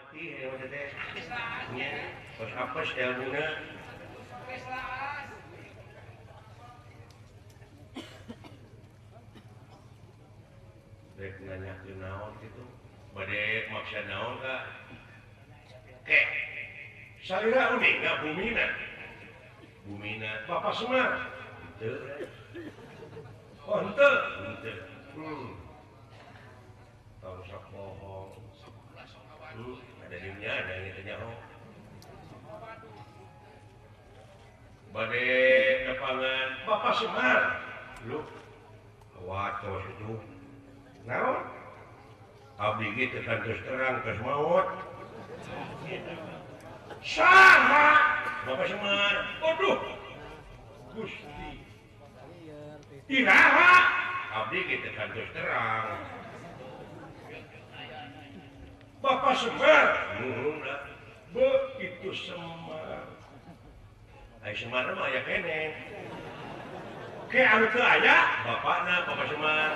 mati ya teh. Nya, tos apes ilmuna. Rek nanyakeun naon kitu? Bade maksa naon ka? Ke. Salira uning ka bumina. Bumina Bapak Semar. Henteu. Oh, henteu. Henteu. Tong sok bohong. Ada dinya ada yang tanya oh. Bade nepangan Bapak Semar. Lu watos itu. Naon? Abdi ge teu kantos terang tos maot. Saha? Bapak Semar. Aduh. Gusti. Iraha? Abdi ge teu kantos terang. Bapak Semar. Nuhun lah. Begitu Semar. Ai Semar mah aya keneh. Ke anu teu aya bapakna Bapak Semar.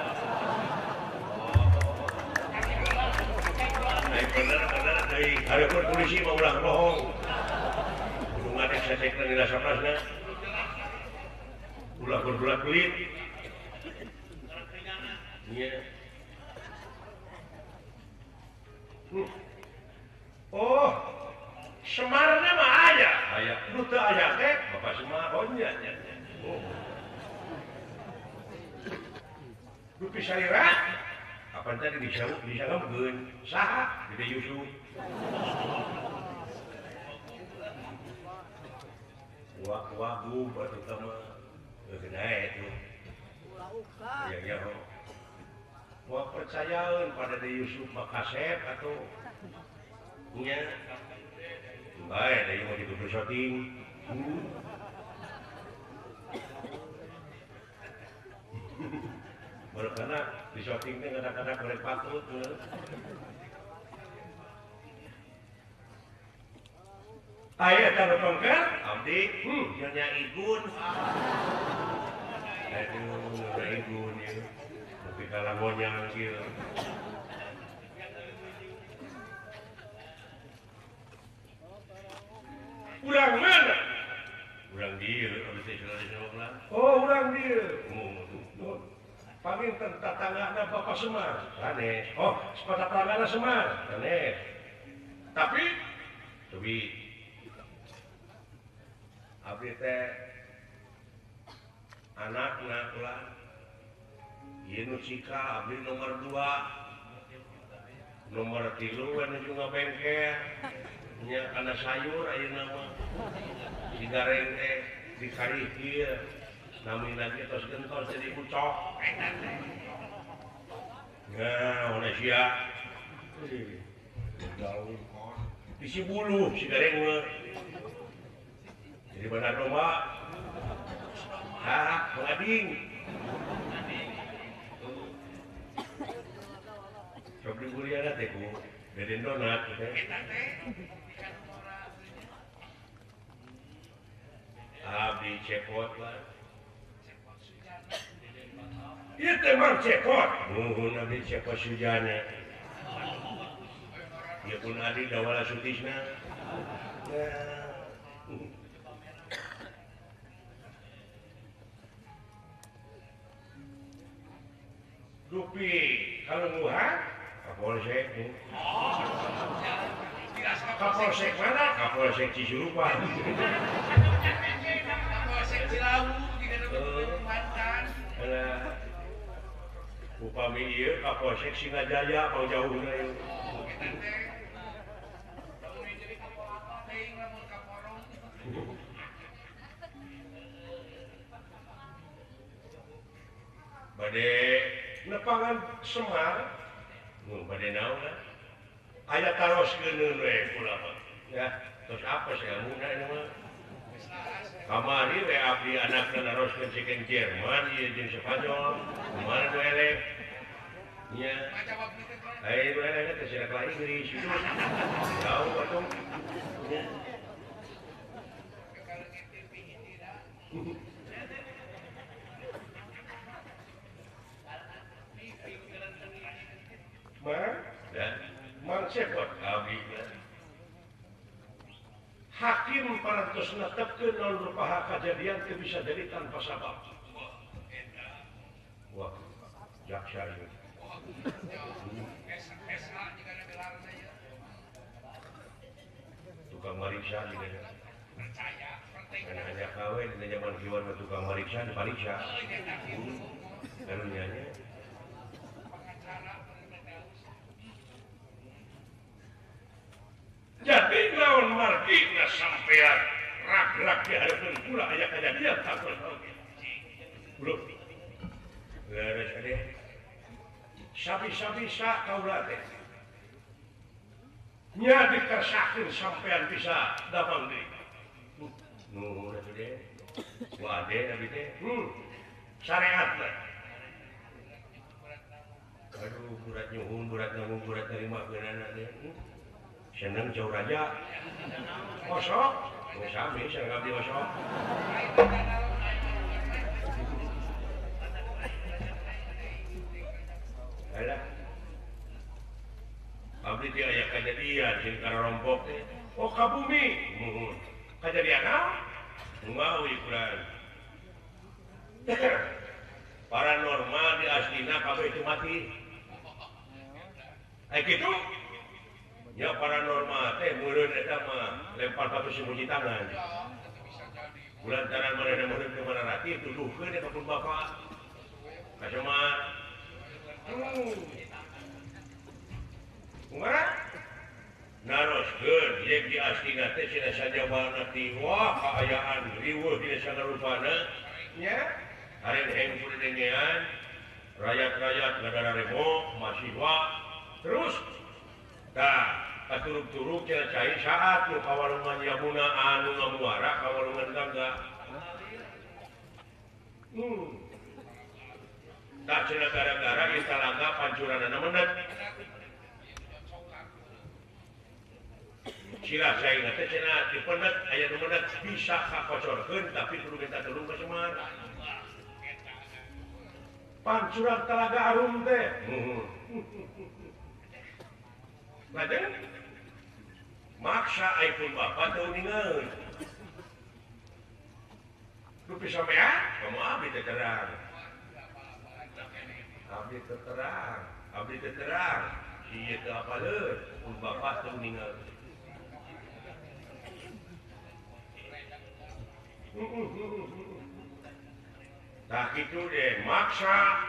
Ai bener-bener deui. Hareupeun polisi mah ulah bohong. Kudu ngadek sasekna dina saprasna. Ulah berbulat kulit. Iya. Oh, Semarna mah aya. Aya. Nu teu aya teh Bapak Semar. Oh nya nya. Oh. Dupi salira kapan tadi disagamkeun saha Dede Yusuf. Wah-wah batu tama geus itu. Ya ya. Wah percayaeun pada Dede Yusuf mah kasep atuh. Nya. Bae da ieu mah dikudu syuting. Karena di syuting teh kadang-kadang goreng patut. Aya tanda tongkat abdi nyonya Igun. Aduh, nyonya Igun ya. Tapi kalah monyang kieu. Urang mana? Urang dieu abdi teh saudara. Oh, urang dieu. Paminten tatanggana Bapak Semar. Sanes. Oh, tatanggana Semar. Sanes. Tapi tapi abdi teh anakna ulah. Ieu nu cika abdi nomor 2. Nomor 3 we nuju ngabengkel. Nya kana sayur ayeuna mah. Si gareng teh dikarih ieu. Nami lagi tos gentos jadi ucok. Nah, Malaysia. Jauh. Bisi bulu si gareng mah. Jadi benar domba. Hah, mengading. Sok dibeliana teh ku Deden donat teh. Abdi cepot lah. Ieu teh Mang Cepot. Nuhun abdi Cepot Sujana. Ieu pun adi Dawala Sutisna. Dupi kalungguhan Kapolsek. Kapolsek mana? Kapolsek Cisurupan. Kapolsek Cilawu jika mantan. Upami ieu Kapolsek Singajaya pangjauhna ieu. Bade nepangan Semar, nu bade naon aya taroskeun we kula mah. Ya, tos apes ilmuna ieu mah. Kamari we abdi anakna naroskeun sikeun Jerman ieu jeung Spanyol, kumaha nu eleh. Nya. Ai nu eleh teh sia ka Inggris. Jauh atuh. Nya. Mang, ya. Mang Cepot abdi margina. Hakim parantos netepkeun naon rupaha kajadian teu bisa jadi tanpa sabab. Wah, jaksa ieu. Tukang mariksa juga. Karena hanya kawe di zaman kiwan tukang mariksa dipariksa. Karunya nya. Jadi naon margina sampean rak-rak di hareupeun kula aya kajadian takut oge. Belum. Leres ade. Sabi-sabisa kaula teh. Nya dikersakeun sampean bisa damang deui. Nuhun atuh deh. Ku ade abi teh. Syariatna. Aduh, berat nyuhun, berat nanggung, berat nerima geunana teh. Seneng jauh raja. Osok, oh sami seneng abdi osok. Alah. Abdi teh aya kajadian jeung kararompok teh. Oh ka bumi, muhun. Kajadian naon? Mawi kurang. Paranormal di aslina kabeh itu mati. Ai kitu? Ya paranormal teh meureun eta mah lempar batu sembunyi tangan. Bulantaran manehna meureun ke mana rati tuduhkeun ka pun bapak. Ka Semar. Kumaha? Naroskeun jeung di aslina teh cenah sajabana ti wah kaayaan riweuh dina sagarupana nya. Haren heng kudengean rakyat-rakyat ngadara remo mahasiswa terus tah katuruk-turuk cenah cai saat nu kawalungan Yamuna anu ngamuara kawalungan Gangga. Tah cenah gara-gara ieu talaga pancuranana mendet. Sila cai teh cenah dipendet aya nu mendet bisa kakocorkeun tapi kudu minta tulung ka Semar. Pancuran Talaga Arum teh. Lajeng maksa ai pun bapak teu uningeun. Dupi sampean kamu abdi teh terang. Abdi teh terang, abdi teh terang. Ieu teu apaleun pun bapak teu uningeun. Tah kitu deh maksa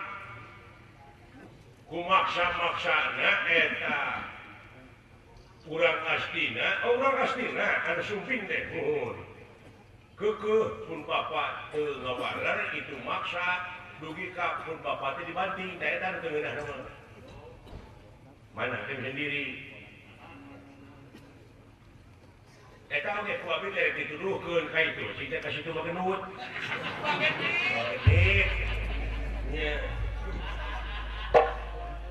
ku maksa-maksana eta urang astina, oh urang astina anu sumping teh nuhun. Keukeuh pun bapak teu ngawaler itu maksa dugi ka pun bapak teh dibanting da eta teu ngeunah mah. Mana teh sendiri. Eta oge ku abdi teh dituduhkeun ka itu, cing teh ka situ mah genut. Bagedik. Nya.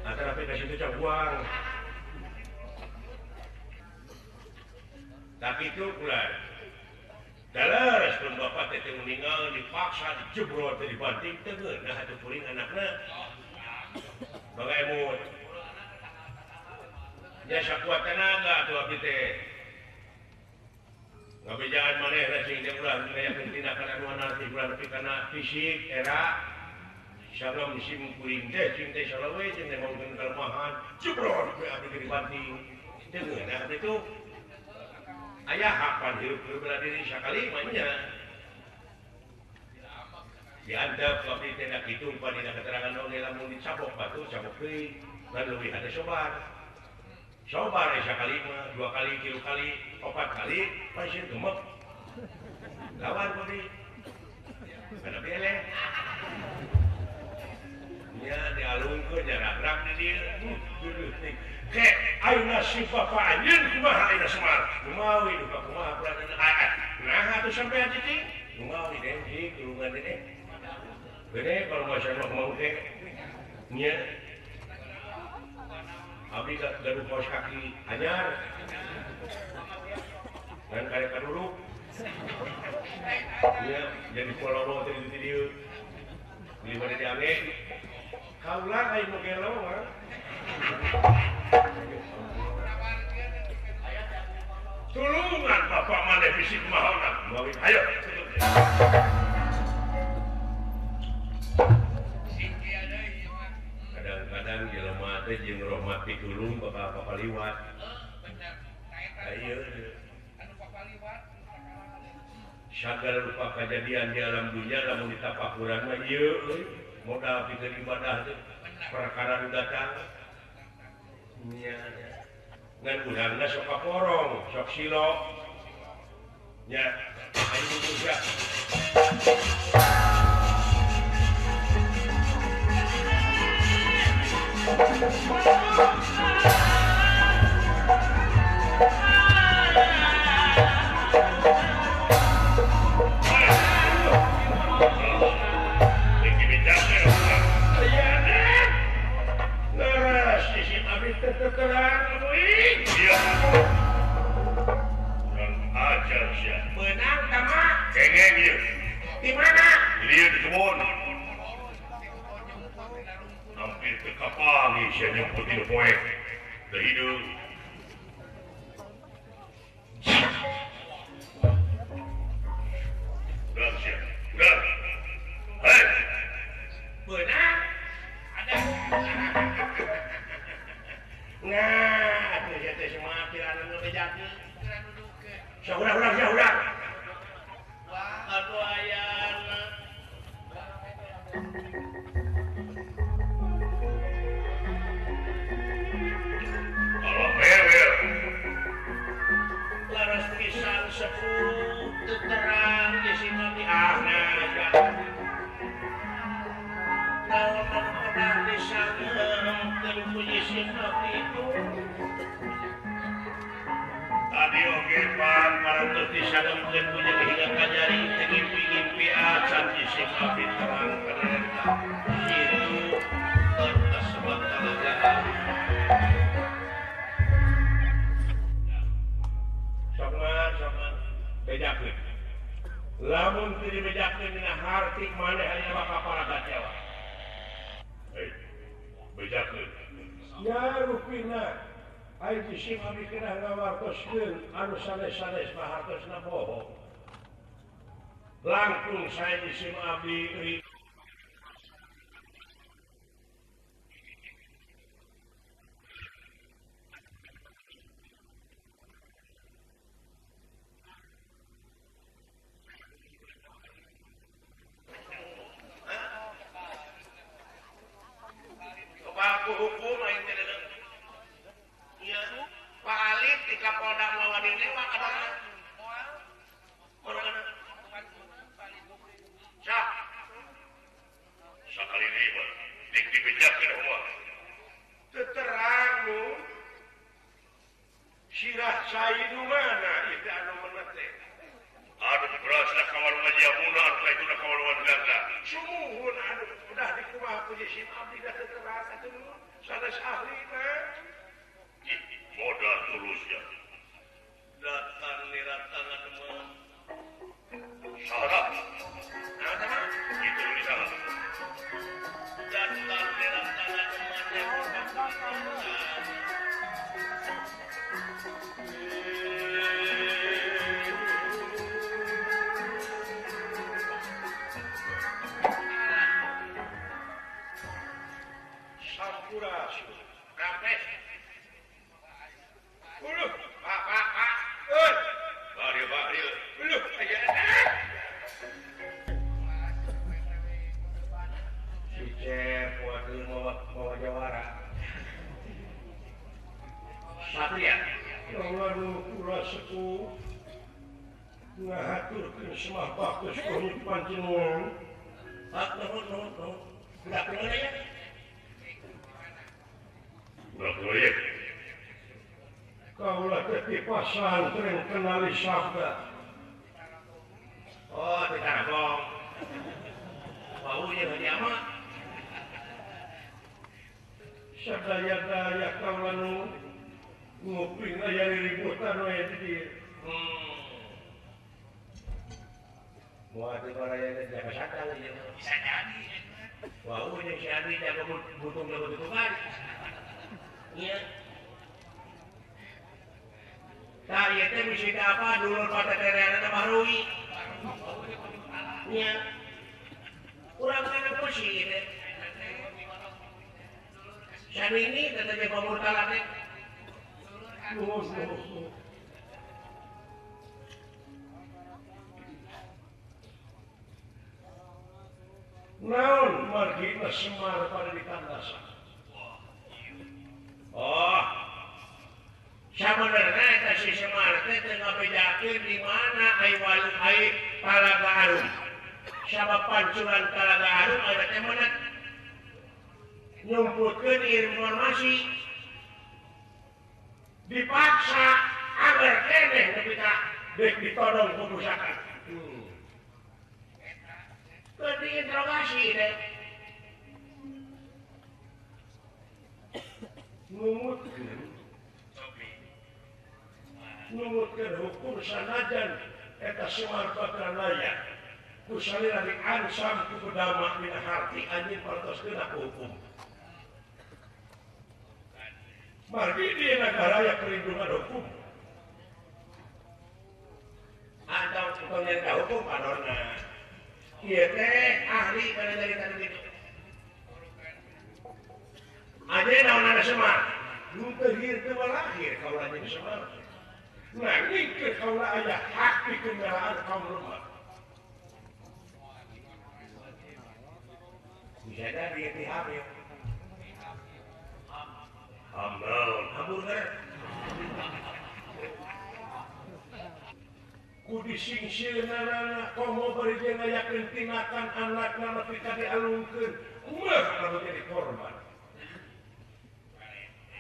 Antara ka situ cabuang. Tapi itu pula dalam pun bapak teh teu meninggal dipaksa dijebrot teh dibanting teu ngeunah atuh kuring anakna. Baga emut. Nya sakuat tenaga atuh abdi teh. Ngabejaan manehna cing teh ulah ngayakeun tindakan anu anarkis ulah nepi kana fisik era sablom sim kuring teh cing teh salawe cing teh mongkeun kelemahan jebrot we abdi teh dibanting teu ngeunah abdi tuh. Ayah hapan hirup bela diri sakali mah nya. Diantep abdi teh da kitu dina keterangan oge lamun dicabok batu cabok deui dan leuwih hade sobar. Sobar sakali mah dua kali, tilu kali, opat kali pasien gemep. Lawan abdi. Kana beleh. Nya dialungkeun jarak-rak di dieu. Ke ayeuna si bapak anjeun kumaha ayeuna Semar? Kumaha duka kumaha pulanan nah atuh sampean cicing? Kumaha deh cicing tulungan deh. Gede kalau masyarakat mau teh nya abdi gaduh kaos kaki anyar. Dan karek kaduluk. Nya jadi poloro teh di dieu. Beli bade diange. Kaula aya nu gelo mah. bapak maneh bisi kumaha. Ayo. Kadang-kadang jelema teh jeung rahmat pitulung bakal papaliwat. Bener. Ayo. Anu papaliwat sagala rupa kejadian di alam dunia lamun ditapakuran mah ieu euy modal pikeun ibadah teh perkara nu datang nya ngan urangna sok kaporong sok silo nya ayo buka. Di mana? Dia di kebun. Hampir ke kapangi saya nyemput di poek. Terhidup. Udah siap. Udah. Hei. Benang. Ada. Nah, atuh sia teh semua piranan nu bejakeun. Sia udah, sia udah. Aduh ayana. Kalau wewe laras pisan sepuh teu terang geusina di ahna aja. Naon pernah disangeumkeun ku jisim abdi itu. Tadi oge pan parantos disangeumkeun ku jeung hingga kajari teu ngimpi-ngimpi acan jisim abdi terang kana eta. Kitu atas sebab talagaan. Sok bejakeun. Lamun teu dibejakeun dina harti maneh aya bakal paraga cewa. Hei, bejakeun. Nya rupina ai jisim abdi kedah ngawartoskeun anu sanes-sanes mah hartosna bohong. Langkung sae jisim abdi hukum lain teh deuleu. Ieu Pak Alif di Kapolda mawa dilewat ada moal. Moal. Sah. Sakali deui mah dik dibejakeun kumaha. Teu terang nu sirah cai nu mana ieu teh anu meunat teh. Anu berasna ka warung Jamuna anu ka ituna ka warung Gangga. Sumuhun anu udah dikumaha ku jisim abdi da teu terang atuh nu sanes ahlina. Modal tulusnya. Datang niratang anu mah. Salah. Naon teh mah? Itu nu salah. Datang niratang anu mah teh. Sampurasun. Rampes. Uluh, Pak, Pak, Pak. Euy, Bari, bari. Uluh, aya. Si Cep waduh mawa jawara. Satria. Waduh, kula sepuh ngahaturkeun semah bagus kunyit panjenengan. Pak, nuhun, nuhun, nuhun. Budak kumaha ya? Budak kumaha ya? Kaulah teh di pasantren kenali sabda. Oh, di Tarabong. Wau jeung dia mah. Sadaya-daya kaula nu nguping aya riributan we di dieu. Moal teh baraya teh jaga sakal ieu. Bisa jadi. Wau jeung si Adi jaga butung jaga tutupan. Iya. Tah ieu teh bisi apa dulur patetereanna Bahrui. Nya. Urang kana pusing teh. Sami ini teh teh pamurtalan teh. Naon margina Semar pada ditandasan. Oh, sabenerna eta si Semar teh teu ngabejakeun di mana ai walu ai Talaga Arum. Sabab pancuran Talaga Arum aya teh meunang nyumputkeun informasi dipaksa agar keneh nepi ka deuk ditodong ku pusaka. Keur diinterogasi deh. Numutkeun hukum sanajan eta Semar bakal layak ku salira diancam ku bedama dina harti anjeun partoskeun ku hukum. Margi di negara yang perlindungan hukum. Atau pemerintah hukum padorna. Ieu teh ahli pada dari tadi gitu. Aja naon ada Semar. Nu teu hir teu lahir kaula jeung Semar. Nanging keur kaula aya hak pikeun ngalaan kaum lemah. Bisa jadi pihak ya. Hamburger. Hamburger. Ku disingsireunana komo bari jeung ngayakeun tindakan anakna nepi ka dialungkeun kumaha lamun jadi korban.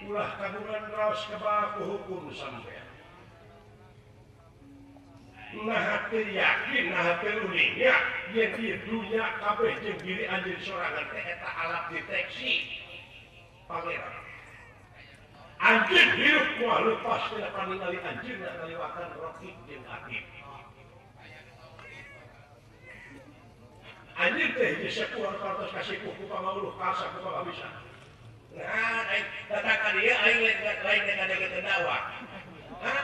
Ulah kagungan raos kebal ku hukum sampean. Nah teu yakin, nah teu uning yen ieu dunya kabeh jeung diri anjeun sorangan teh eta alat deteksi pangeran. Anjeun hirup moal lepas tina paningali anjeun ngaliwatan rokib jeung akib. Anjeun teh hiji sepuh anu parantos kasipuh ku pangawuluh kalsa ku pangabisa. Nah, datang ka dieu aing lain teh kadege dakwah. Hah?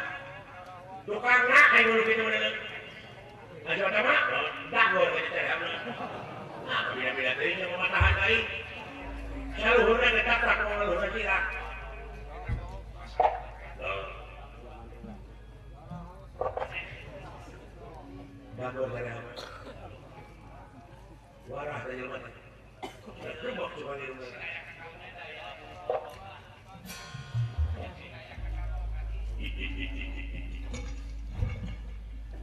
Tukangna aing nu kitu mah. Aja mah dagor ka teh. Nah, beda-beda teuing jeung mamatahan aing. Saluhurna ge tatrak moal luhurna cilak. Dagor teh apa? Warah teh jelema teh. Rubok cuma di rumah.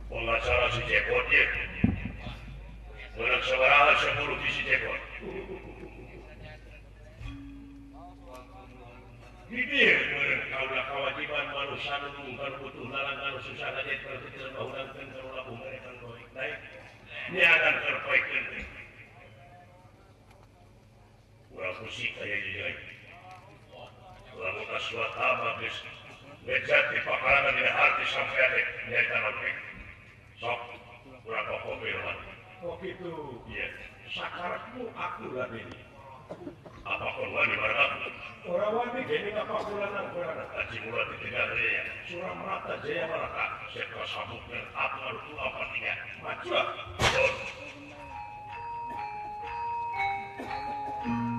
Pengacara si Cepot ye. Menang sabaraha 10 di si Cepot. Di dieu meureun kaula kawajiban manusia nu kan butuh larang anu susah kajet berarti teu bahudangkeun ka ulah mereka baik baik. Niatan terpoekeun teh. Urang pusing aya ieu. Lamun aswatama geus ngejat di pakarangan dina harti sampean teh nyaeta naon. Sok urang kopi mah. Oh kitu. Iya. Sakarepmu aku lah ini. Apa kon wani bareng aku? Ora wani gene kapakulan kurang. Aji mula di tengah raya. Suramrata Jaya Marata. Seka sabuk dan aku harus apa tiga. Maju. Thank you.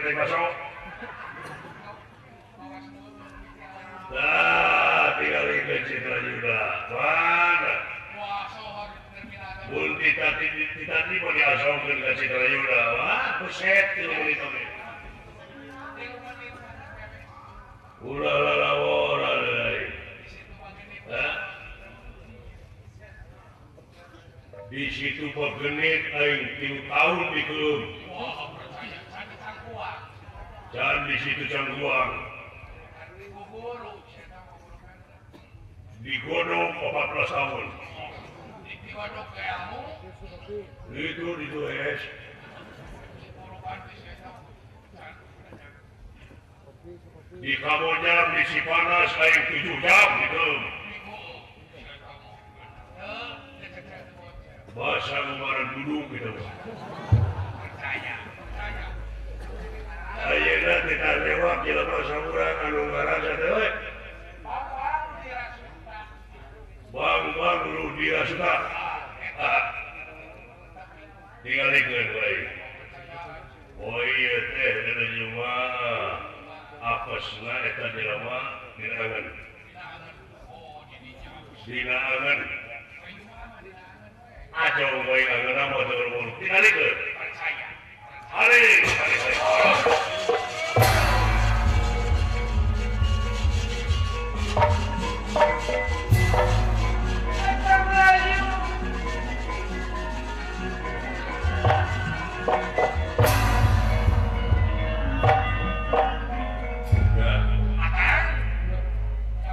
teh masuk. Nah, tinggal ke Citra Yuda. Mana? Mun tadi mau diasongkeun ka Citra Yuda. Wah, buset tilu menit oge. Ulah lalawora deui. Hah? Di situ begenit aing 3 tahun dikelum. Dan di situ cangguang. Digodok 14 tahun. Itu ditulis. Di Kamojang di Cipanas aing 7 jam dikelum. Bahasa kemarin duduk gitu. Percaya, percaya. Ayeuna teh lewat jelema saurang anu ngarasa teh we. Bang-bang lu dirasuka. Tingalikeun we. Oh ieu teh jelema apesna eta jelema dina angen. Dina angen. Aja we angen mah teu urung. Tingalikeun. Percaya. Halik, halik, halik.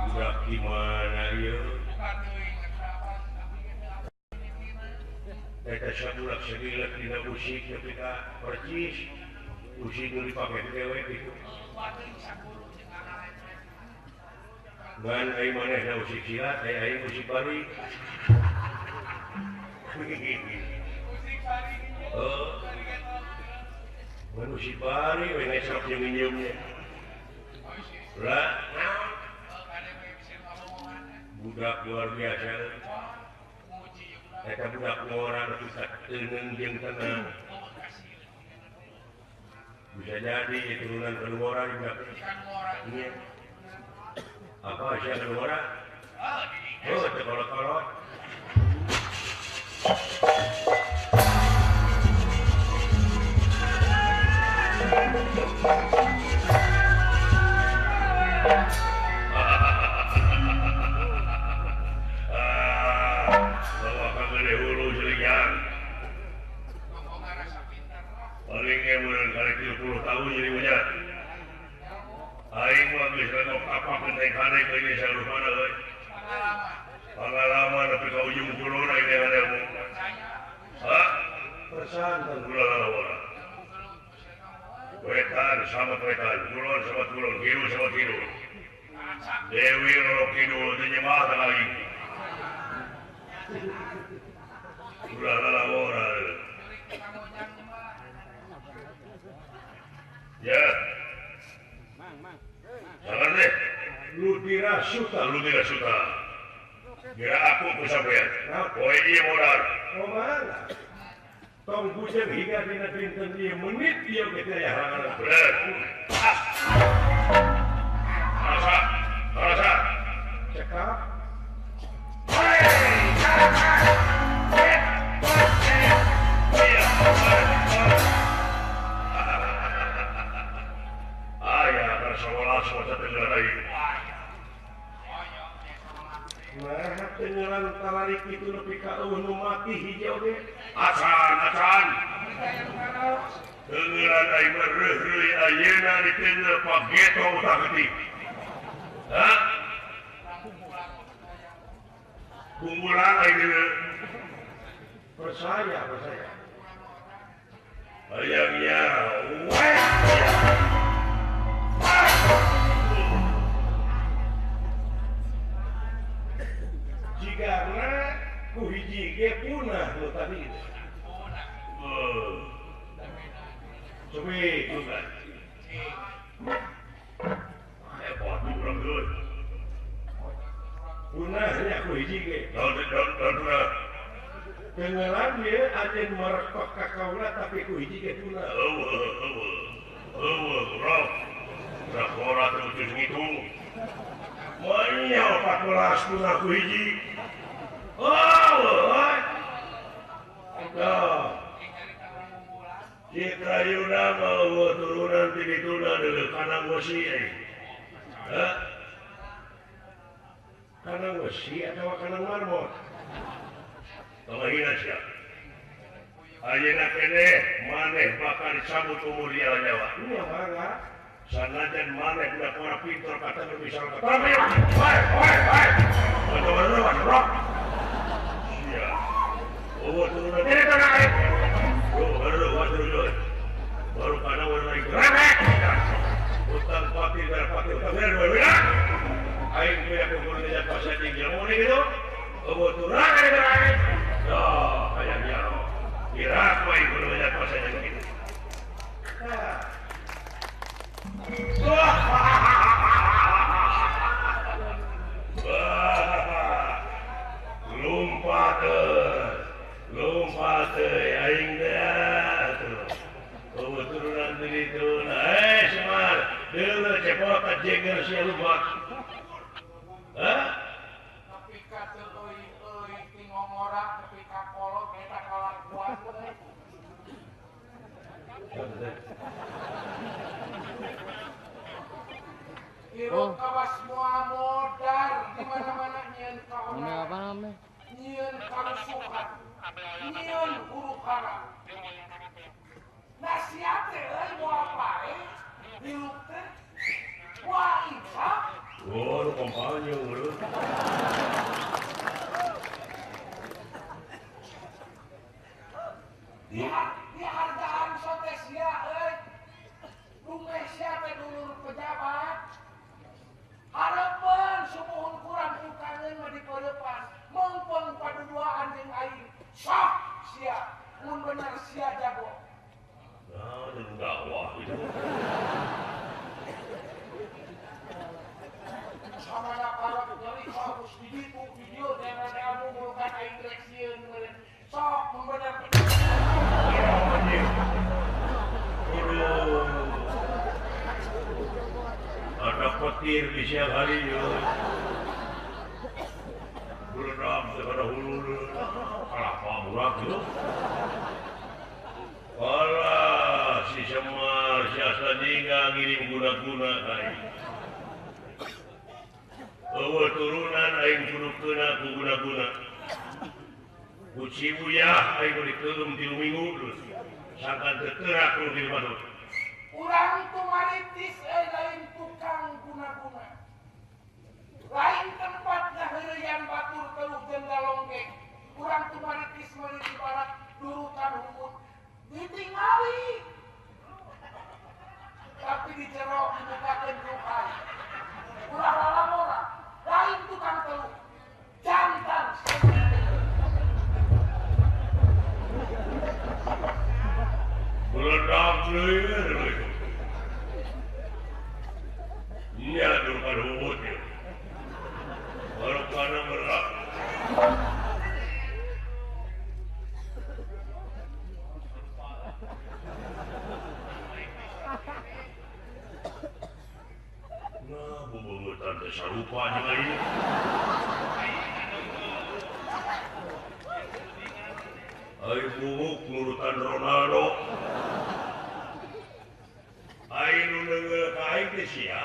Udah gimana ya? Eta sabudak segilek dina usik nepi ka percis usik nu dipake dewe kitu. Ngan ai manehna usik silat, ai aing usik bari. Heuh. Ngan usik bari we ngesok jeung nyiumnya. Lah, budak luar biasa. Eta budak ngora bisa eungeun jeung tanah. Bisa jadi turunan keluaran juga. Iya. Apa sih keluaran? Oh, teu kolot-kolot. Paling emuran kali 30 tahun jadi punya. Aing mah geus lenok apa penting hane geus sarupana euy. Pengalaman nepi ka ujung kulon aing dengan ilmu. Hah? Persantan kula lalawara. Wetan sama wetan, kulon sama kulon, kidul sama kidul. Dewi Roro Kidul teh nyemah ka aing. Kula lalawara. Ya. Jangan deh. Lu dirasuta, lu dirasuta. Kira aku kusampean. Poe ieu modal. Kumaha? Tong bujeng hingga dina dinten ieu menit ieu ge teh halangan. Bener. Rasa, rasa. Cekap. Nah, tenyelan talarik itu nepi ka eueuh nu mati hiji oge. Acan, acan. Tengelan aing mah reuh-reuy ayeuna ditengeul pageto utah geutik. Hah? Kumpulan aing deui. Percaya, percaya. Hayangnya, weh. Jigana ku hiji ge punah nu tadi. Cobi bukan. Hebat urang geus. Punahnya ku hiji ge. Naon naon punah. Tengelan ieu anjeun merekok ka kaula tapi ku hiji ge punah. Eueuh eueuh. Manya 14 ku aku hiji. Oh, oh. Citra Yuna mau turunan ti dituna deuleu kana besi euy. Hah? Kana besi atawa kana marmot? Tong hina sia. Ayeuna keneh maneh bakal dicabut umur dia nyawa. Iya mangga. Sanajan maneh budak ora pintar kata bisa kata. Woi, woi, woi. Waduh, sia. Oh, turunan ini tanah air. Baru kana warna rame. Utang pati dar pati utang dua. Aing punya kumpul di pasar tinggi mau nih gitu. Oh, turunan ini tanah air. Oh, kayaknya. Kira aku aing kudu banyak pasar gitu. Lompat aing teh tuh. Oh, turunan di ditu. Eh, Semar, deuleu cepot jeger sia lupa. Hah? Tapi ka teu euy ti ngongora tapi ka kolot eta kalakuan euy. Hirup kawas moal modar di mana-mana nyieun kaonaran. Nyieun karusuhan. Nyieun huru-hara. Nasihat teh euy moal pae hirup teh moal insaf. Oh, lu kampanye lu. Dihargaan sote sia euy. Dumeh sia teh dulur pejabat. Hareupeun sumuhun kurang utangeun mah dipeurepan. Meungpeung paduduaan jeung aing. Sok sia, mun bener sia jago. Nah, jeung dakwah itu. Samana karep nyeri fokus di ditu di dieu dengan ilmu mulukan aing rek sieun meureun. Sok mun bener. Ada petir di siang hari ya. Berenang kepada hulu kalapa murah gitu. Alah si Semar si Aslanjingga ngirim guna-guna aing. Eueuh turunan aing kudu keuna ku guna-guna. Ku Cibuyah aing kudu dikeum 3 minggu terus. Sangkan teu teurak nu di Bandung. Urang tumaritis euy lain tukang guna-guna. Lain tempat ngaheureuyan batur teluh jeung galonggeng. Urang tumaritis meuli di barat durutan humun ditingali. Tapi di jero dibukakeun rukai. Ulah lalamora, lain tukang teluh. Jantan. Meledak deui. Nya durutan humun ya. Baru kana merak. Nah, bubungutan teh sarupa jeung aing. Aing bubuk nurutan Ronaldo. Aing nu neungeul ka aing teh sia.